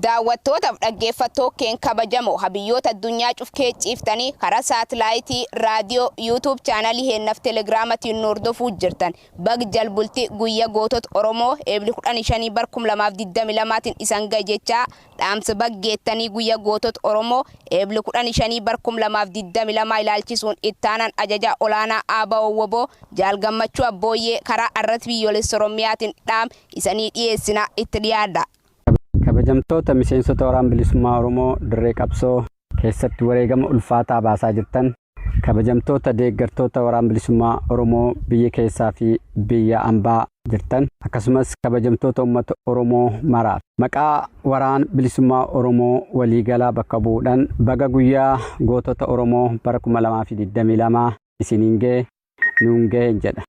Daawwattootaaf dhaggeeffattoota keen kabajamoo habiyyoota addunyaa cufkee ciiftanii karaa saatalaayitii, raadiyoo, YouTube chaanalii heennaaf telegiraamatiin nu hordofuu jirtan, bag jalbulti guyyaa gootota Oromoo Eebli 15 bar 2022tiin isan gahe jechaa, dhaamsa baggeettanii guyyaa gootota Oromoo Eebli 15 bar 2022 ilaalchisuun ittaanaan ajajaa olaanaa ABO WBO Jaal Gammachuu Abbooyyee karaa arratti biyyoolessa Oromiyaatiin dhaam isanii dhiyeessina, itti dhiyaadha. Kabajamtoota miseensota Waraana Bilisummaa Oromoo dirree qabsoo keessatti wareegama ulfaataa baasaa jirtan, kabajamtoota deeggartoota Waraana Bilisummaa Oromoo biyya keessaa fi biyya ambaa jirtan, akkasumas kabajamtoota uummata Oromoo maraaf, maqaa Waraana Bilisummaa Oromoo waliigalaa bakka bu'uudhaan baga guyyaa gootota Oromoo bara 2022 isiniin ga'e, nuun ga'e jedha.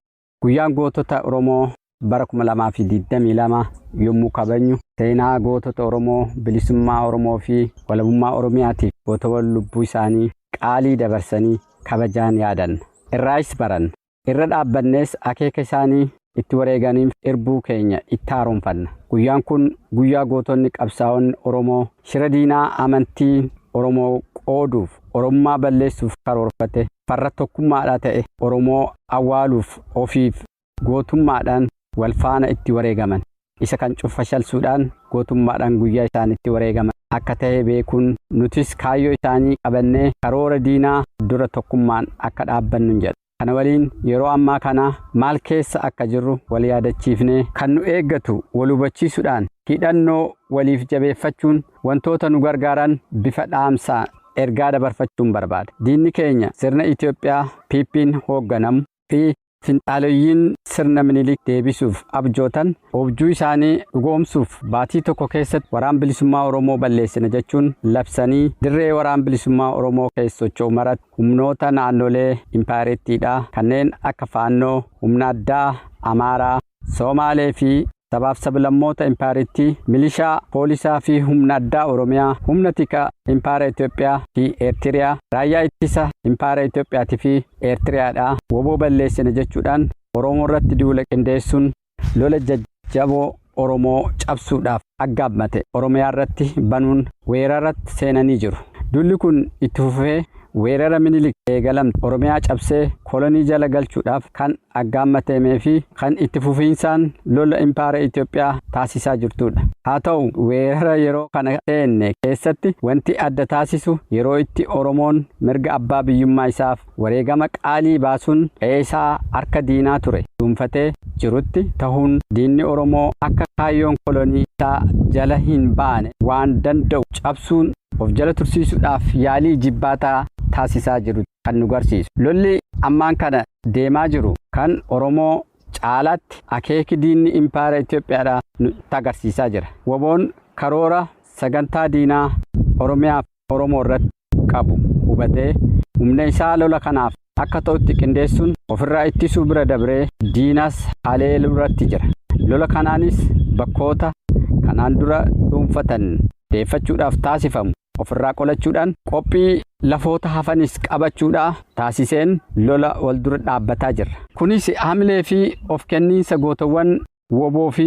Guyyaan gootota Oromoo bara 2022 yommuu kabajnu, seenaa gootota Oromoo bilisummaa Oromoo fi walabummaa Oromiyaatiif gootawwan lubbuu isaanii qaalii dabarsanii kabajaan yaadanna. Irraayis baranna. Irra dhaabbannees akeeka isaanii itti wareeganiif irbuu keenya itti haaromfanna. Guyyaan kun guyyaa gootonni qabsaa'onni Oromoo shira diinaa amantii Oromoo qooduuf, Oromummaa balleessuuf karoorfate, farra tokkummaadhaa ta'e Oromoo awwaaluuf ofiif gootummaadhaan wal faana itti wareegaman. Isa kan cuffashalsuudhaan gootummaadhaan guyyaa isaan itti wareegaman akka ta'e beekuun, nutis kaayyoo isaanii qabannee karoora diinaa dura tokkummaan akka dhaabbannu jedha. Kana waliin yeroo ammaa kana maal keessa akka jirru wal yaadachiifnee, kan nu eeggatu wal hubachiisuudhaan, hidhannoo waliif jabeeffachuun wantoota nu gargaaran bifa dhaamsaa ergaa dabarfachuun barbaada. Diinni keenya sirna Itoophiyaa PP'n hoogganamu fi finxaaleyyiin sirna Minilik deebisuuf abjootan, objuu isaanii dhugoomsuuf baatii tokko keessatti Waraan Bilisummaa Oromoo balleessina jechuun labsanii, dirree Waraan Bilisummaa Oromoo keessa socho'u maratti humnoota naannolee impaayerittiidhaa kanneen akka Faannoo, humna addaa Amaaraa, Somaalee fi sabaaf sablammoota impaayerittii, milishaa, poolisaa fi humna addaa Oromiyaa, humna tika impaayera Itoophiyaa fi Eertiriyaa, raayyaa ittisa impaayera Itoophiyaatii fi Eertiriyaadhaa WBO balleessina jechuudhaan Oromoo irratti duula qindeessuun lola jajjaboo Oromoo cabsuudhaaf aggaammate Oromiyaa irratti banuun weeraratti seenanii jiru. Duulli kun itti fufee weerara Minilik eegalamte Oromiyaa cabsee kolonii jala galchuudhaaf kan aggaammatamee fi kan itti fufiinsaan lola impaayera Itoophiyaa taasisaa jirtudha. Haa ta'u, weerara yeroo kana seenne keessatti wanti adda taasisu, yeroo itti Oromoon mirga abbaa biyyummaa isaaf wareegama qaalii baasuun qe'ee isaa harka diinaa ture dhuunfatee jirutti ta'uun, diinni Oromoo akka kaayyoon kolonii isaa jala hin baane waan danda'u cabsuun of jala tursiisuudhaaf yaalii jibbaataa taasisaa jiru kan nu garsiisu. Lolli ammaan kana deemaa jiru kan Oromoo caalaatti akeeki diinni impaayera Itoophiyaadhaa nutti agarsiisaa jira. WBOn karoora sagantaa diinaa Oromiyaaf Oromoo irratti qabu hubatee, humna isaa lola kanaaf akka ta'utti qindeessuun ofirraa ittisuu bira dabree diinas haleeluu irratti jira. Lola kanaanis bakkoota kanaan dura dhuunfatan deeffachuudhaaf taasifamu ofirraa qolachuudhaan, qophii lafoota hafanis qabachuudhaa taasiseen lola wal dura dhaabbataa jirra. Kunis hamilee fi of kenniinsa gootawwan WBO fi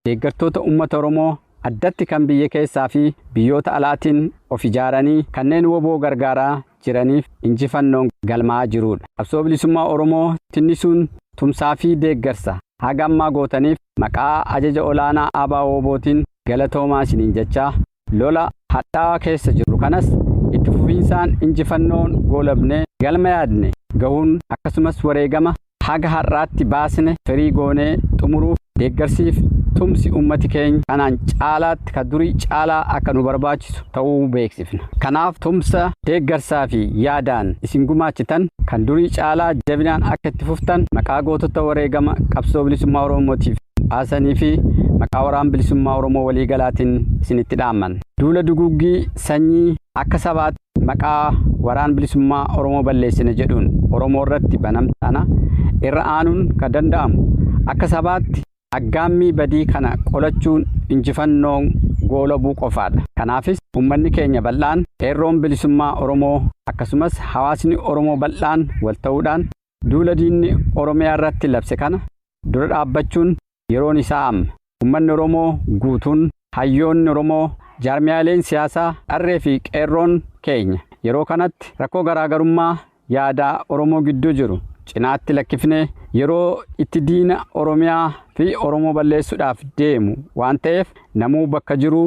deeggartoota uummata Oromoo addatti kan biyya keessaa fi biyyoota alaatiin of ijaaranii kanneen WBO gargaaraa jiraniif injifannoon galmaa'aa jirudha. Qabsoo bilisummaa Oromoo tinnisuun tumsaa fi deeggarsa haga ammaa gootaniif maqaa ajaja olaanaa ABO WBOtiin galatoomaa isiniin jechaa, lola hadhaa'aa keessa jirru kanas itti fufiinsaan injifannoon goolabnee galma yaadne gahuun, akkasumas wareegama haga har'aatti baasne firii goonee xumuruuf deeggarsiif tumsi ummati keenya kanaan caalaatti ka durii caalaa akka nu barbaachisu ta'uu beeksifna. Kanaaf tumsa, deeggarsaa fi yaadaan isin gumaachitan kan durii caalaa jabinaan akka itti fuftan maqaa gootota wareegama qabsoo bilisummaa Oromootiif baasanii fi maqaa Waraan Bilisummaa Oromoo waliigalaatiin isinitti dhaamman. Duula duguggii sanyii akka sabaatti maqaa Waraan Bilisummaa Oromoo balleessina jedhuun Oromoo irratti banamtana irra aanuun kan danda'amu akka sabaatti aggaammii badii kana qolachuun injifannoo goolabuu qofaadha. Kanaafis uummanni keenya bal'aan, qeerroon bilisummaa Oromoo, akkasumas hawaasni Oromoo bal'aan wal ta'uudhaan duula diinni Oromiyaa irratti labse kana dura dhaabbachuun yeroon isaa amma. Uummanni Oromoo guutuun, hayyoonni Oromoo, Jaarmiyaaleen siyaasaa qarree fi qeerroon keenya yeroo kanatti rakkoo garaagarummaa yaadaa Oromoo gidduu jiru cinaatti lakkifnee yeroo itti diina Oromiyaa fi Oromoo balleessuudhaaf deemu waan ta'eef namuu bakka jiru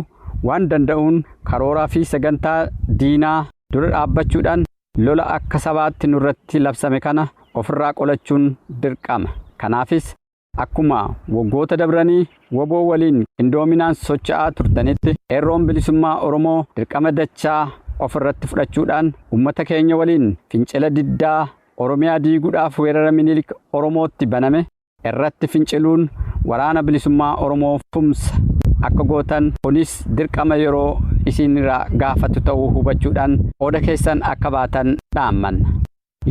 waan danda'uun karooraa fi sagantaa diinaa dura dhaabbachuudhaan lola akka sabaatti nurratti labsame kana ofirraa qolachuun dirqama. Kanaafis akkuma waggoota dabranii WBO waliin qindoominaan socho'aa turtanitti qeerroon bilisummaa Oromoo dirqama dachaa ofirratti fudhachuudhaan uummata keenya waliin fincila diddaa Oromiyaa diiguudhaaf weerara Minilik Oromootti baname irratti finciluun waraana bilisummaa Oromoo tumsa akka gootan, kunis dirqama yeroo isinirraa gaafatu ta'uu hubachuudhaan qooda keessan akka baatan dhaammanna.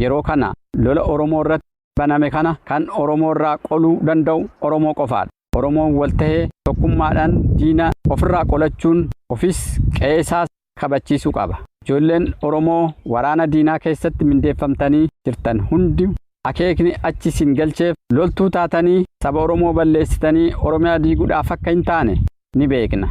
Yeroo kana lola Oromoo irratti baname kana kan Oromoo irraa qoluu danda'u Oromoo qofaadha. Oromoon wal tahee tokkummaadhaan diina ofirraa qolachuun ofis qe'ee isaas kabachiisuu qaba. Ijoolleen Oromoo waraana diinaa keessatti mindeeffamtanii jirtan hundi akeekni achi isin galcheef loltuu taatanii saba Oromoo balleessitanii Oromiyaa diiguudhaaf akka hin taane ni beekna.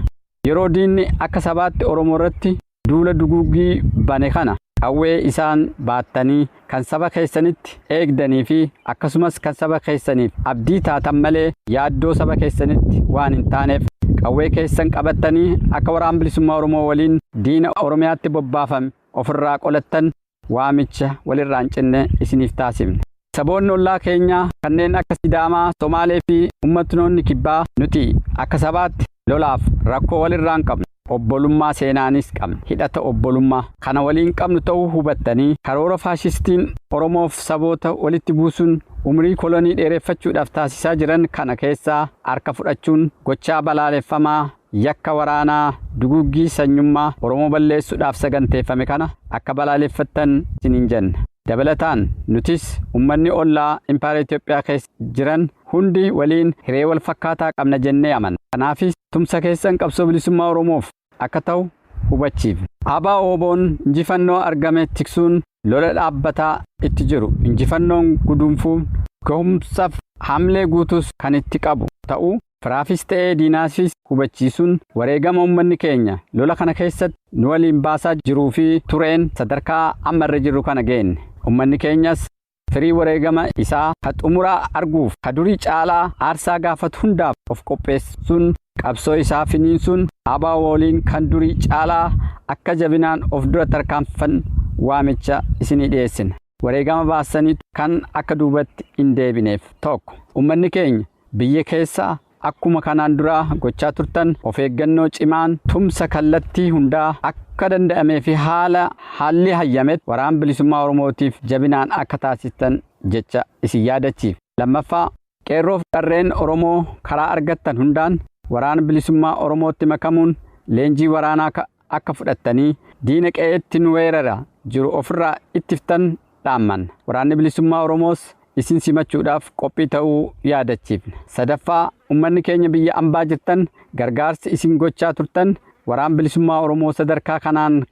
Yeroo diinni akka sabaatti Oromoo irratti duula duguugii bane kana qawwee isaan baattanii kan saba keessanitti eegdanii fi akkasumas kan saba keessaniif abdii taatan malee yaaddoo saba keessanitti waan hin taaneef qawwee keessan qabattanii akka waraan bilisummaa Oromoo waliin diina Oromiyaatti bobbaafame ofirraa qolattan waamicha walirraa hin cinne isiniif taasifne. Saboonni ollaa keenyaa kanneen akka Sidaamaa, Somaalee fi uummattoonni kibbaa nuti akka sabaatti lolaaf rakkoo walirraa hin qabnu. Obbolummaa seenaanis qabna. Hidhata obbolummaa kana waliin qabnu ta'uu hubattanii karoora faashistiin Oromoof saboota walitti buusuun umrii kolonii dheereffachuudhaaf taasisaa jiran kana keessaa harka fudhachuun gochaa balaaleffamaa yakka waraanaa duguggii sanyummaa Oromoo balleessuudhaaf saganteeffame kana akka balaaleffattan isiniin jenna. Dabalataan nutis uummanni ollaa Impaayera Itoophiyaa keessa jiran hundi waliin hiree wal fakkaataa qabna jennee amanna. Kanaafis tumsa keessan qabsoo bilisummaa Oromoof akka ta'u hubachiifna. ABO-WBOn injifannoo argame tiksuun lola dhaabbataa itti jiru injifannoon guduunfuun gahumsaaf hamlee guutus kan itti qabu ta'uu firaafis ta'ee diinaafis hubachiisuun wareegama uummanni keenya lola kana keessatti nu waliin baasaa jiruu fi tureen sadarkaa amma irra jirru kana geenne. Uummanni keenyas firii wareegama isaa ka xumuraa arguuf ka durii caalaa aarsaa gaafatu hundaaf of qopheessuun qabsoo isaa finiinsuun ABO waliin kan durii caalaa akka jabinaan of dura tarkaanfan waamicha isinii dhiyeessina. Wareegama baasanii kan akka duubatti hin deebineef. Tokko, uummanni keenya biyya keessa akkuma kanaan duraa gochaa turtan of eeggannoo cimaan tumsa kallattii hundaa akka danda'amee fi haalli hayyametti waraan bilisummaa Oromootiif jabinaan akka taasistan jecha isin yaadachiif. Lammaffaa, qeerroof qarreen Oromoo karaa argattan hundaan waraana bilisummaa Oromootti makamuun leenjii waraanaa akka fudhattanii diina qe'eetti nu weerara jiru ofirraa ittiftan dhaammanna. Waraanni bilisummaa Oromoos isin simachuudhaaf qophii ta'uu yaadachiifna. Sadaffaa, uummanni keenya biyya ambaa jirtan gargaarsi isin gochaa turtan waraan bilisummaa Oromoo sadarkaa kanaan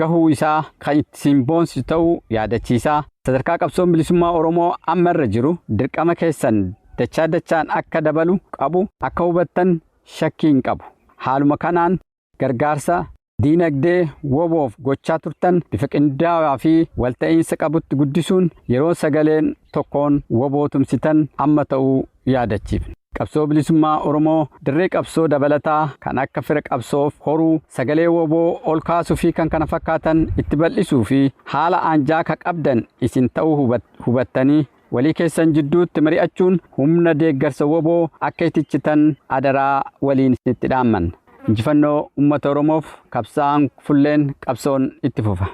gahuu isaa kan isin boonsisu ta'uu yaadachiisaa. Sadarkaa qabsoon bilisummaa Oromoo amma irra jiru dirqama keessan dachaa dachaan akka dabalu qabu akka hubattan shakkii hin qabu. Haaluma kanaan gargaarsa diinagdee WBOf gochaa turtan bifa qindaa'aa fi walta'iinsa qabutti guddisuun yeroo sagaleen tokkoon WBO tumsitan amma ta'uu yaadachiifna. Qabsoo bilisummaa Oromoo dirree qabsoo dabalataa kan akka fira qabsoof horuu, sagalee WBO ol kaasuu fi kan kana fakkaatan itti bal'isuu fi haala aanjaa ka qabdan isin ta'uu hubattanii walii keessan jidduutti mari'achuun humna deeggarsa WBO akka itichitan adaraa waliin isinitti dhaammanna. Injifannoo uummata Oromoof qabsaa'aan fulleen qabsoon itti fufa.